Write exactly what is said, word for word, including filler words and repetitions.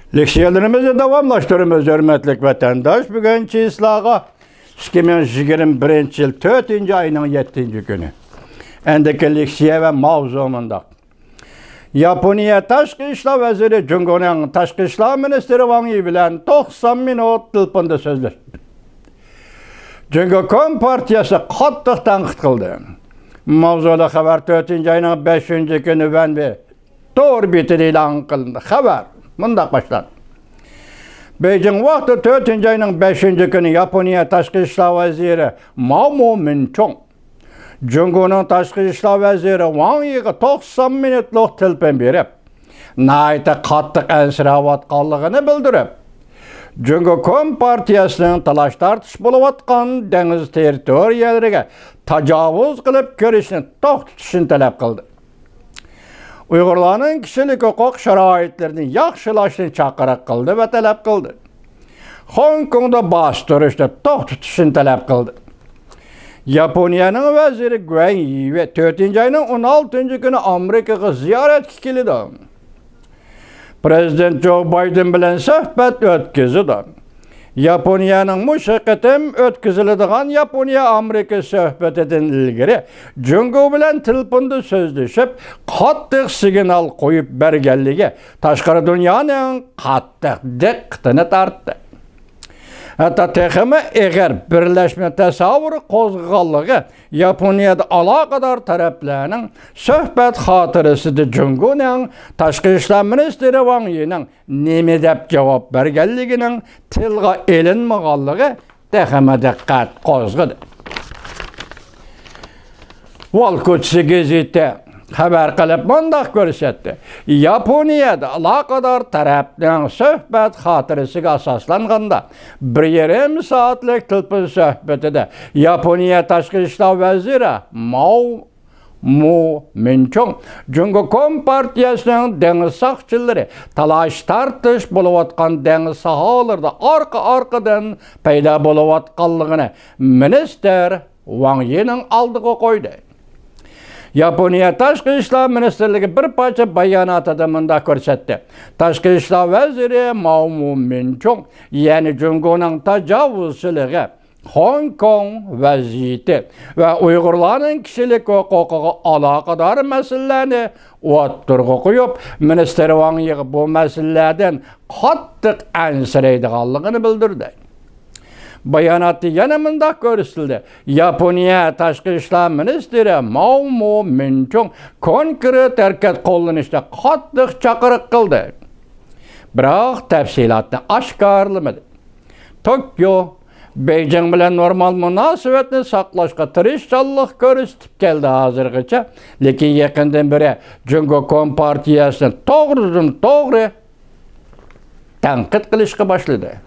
لېكسىيەلىرىمىزنى داۋاملاشتۇرىمىز، ھۆرمەتلىك ۋەتەنداش. بۈگۈن چىسلاغا ئىككى مىڭ يىگىرمە بىرىنچى يىل تۆتىنچى ئاينىڭ يەتتىنچى كۈنى. ئەندىكى لېكسىيە ۋە ماۋزۇ مۇنداق. ياپونىيە تاشقى ئىشلار ۋەزىرى جۇڭگونىڭ تاشقى ئىشلار مىنىستىرى ۋاڭ يى بىلەن توقسان مىنۇت تېلېفوندا سۆزلەشتى. جۇڭگو كومپارتىيەسى قاتتىق تەنقىد قىلدى. ماۋزۇلۇق خەۋەر تۆتىنچى ئاينىڭ بەشىنچى كۈنى ۋەنۋې تور بېتىدە ئېلان قىلىندى. خەۋەر مۇنداق باشلاندى. بېيجىڭ ۋاقتى تۆتىنچى ئاينىڭ بەشىنچى كۈنى ياپونىيە تاشقى ئىشلار ۋەزىرى ماۋمۇ مىنچۇڭ جۇڭگونىڭ تاشقى ئىشلار ۋەزىرى ۋاڭ يىغا توقسان مىنۇتلۇق تېلېفون بېرىپ، ناھايىتى قاتتىق ئەنسىرەۋاتقانلىقىنى بىلدۈرۈپ، جۇڭگو كومپارتىيەسىنىڭ تالاش-تارتىش بولۇۋاتقان دېڭىز تېررىتورىيەلىرىگە تاجاۋۇز قىلىپ كىرىشنى توختىتىشنى تەلەپ قىلدى. ئۇيغۇرلارنىڭ كىشىلىك ھوقۇق شارائىتلىرىنى ياخشىلاشنى چاقىرىق قىلدى ۋە تەلەپ قىلدى. خوڭكوڭدا باستۇرۇشنى توختىتىشنى تەلەپ قىلدى. ياپونىيەنىڭ ۋەزىرى گۇەن يىۋې تۆتىنچى ئاينىڭ ئون ئالتىنچى كۈنى ئامېرىكىغا زىيارەتكە كېلىدۇ. پىرېزىدېنت جو بايدېن بىلەن سۆھبەت ئۆتكۈزىدۇ. ياپونىيەنىڭ مۇشۇ قېتىم ئۆتكۈزۈلىدىغان ياپونىيە ئامېرىكا سۆھبىتىدىن ئىلگىرى جۇڭگو بىلەن تېلېفوندا سۆزلىشىپ، قاتتىق سىگنال قويۇپ بەرگەنلىكى تاشقىرى دۇنيانىڭ قاتتىق دىققىتىنى تارتتى. ھەتتا تېخىمۇ ئېغىر بىرلەشمە تەسەۋۋۇرى قوزغىغانلىقى ياپونىيەدە ئالاقىدار تەرەپلەرنىڭ سۆھبەت خاتىرىسىدە جۇڭگونىڭ تاشقى ئىشلار مىنىستىرى ۋاڭ يىنىڭ نېمە دەپ جاۋاب بەرگەنلىكىنىڭ تىلغا ئېلىنمىغانلىقى تېخىمۇ دىققەت قوزغىدى. ۋال كوچىسى گېزىتى خەۋەر قىلىپ مۇنداق كۆرسەتتى: ياپونىيەدە ئالاقىدار تەرەپنىڭ سۆھبەت خاتىرىسىگە ئاساسلانغاندا، بىر يېرىم سائەتلىك تېلېفون سۆھبىتىدە ياپونىيە تاشقى ئىشلار ۋەزىرى ماۋ مۇ مىنچۇڭ جۇڭگو كومپارتىيەسىنىڭ دېڭىز ساقچىلىرى تالاش-تارتىش بولۇۋاتقان دېڭىز ساھەلىرىدە ئارقا-ئارقىدىن پەيدا بولۇۋاتقانلىقىنى مىنىستىر ۋاڭ يىنىڭ ئالدىغا قويدى. ياپونىيە تاشقى ئىشلار مىنىستىرلىكى بىر پارچە باياناتىدا مۇنداق كۆرسەتتى: تاشقى ئىشلار ۋەزىرى ماۋ مۇ مىنچۇڭ يەنە جۇڭگونىڭ تاجاۋۇزچىلىقى، خوڭكوڭ ۋەزىيىتى ۋە ئۇيغۇرلارنىڭ كىشىلىك ھوقۇقىغا ئالاقىدار مەسىلىلەرنى ئوتتۇرىغا قويۇپ، مىنىستىر ۋاڭ يىغا بۇ مەسىلىلەردىن قاتتىق ئەنسىرەيدىغانلىقىنى بىلدۈردى. باياناتتا يەنە مۇنداق كۆرسىتىلدى: ياپونىيە تاشقى ئىشلار مىنىستىرى ماۋ مۇ مىنچۇڭ كونكرېت ھەرىكەت قوللىنىشنى قاتتىق چاقىرىق قىلدى، بىراق تەپسىلاتنى ئاشكارىلىمىدى. توكيو بېيجىڭ بىلەن نورمال مۇناسىۋەتنى ساقلاشقا تىرىشچانلىق كۆرسىتىپ كەلدى ھازىرغىچە، لېكىن يېقىندىن بېرى جۇڭگو كومپارتىيەسىنى توغرىدىن توغرا تەنقىد قىلىشقا باشلىدى.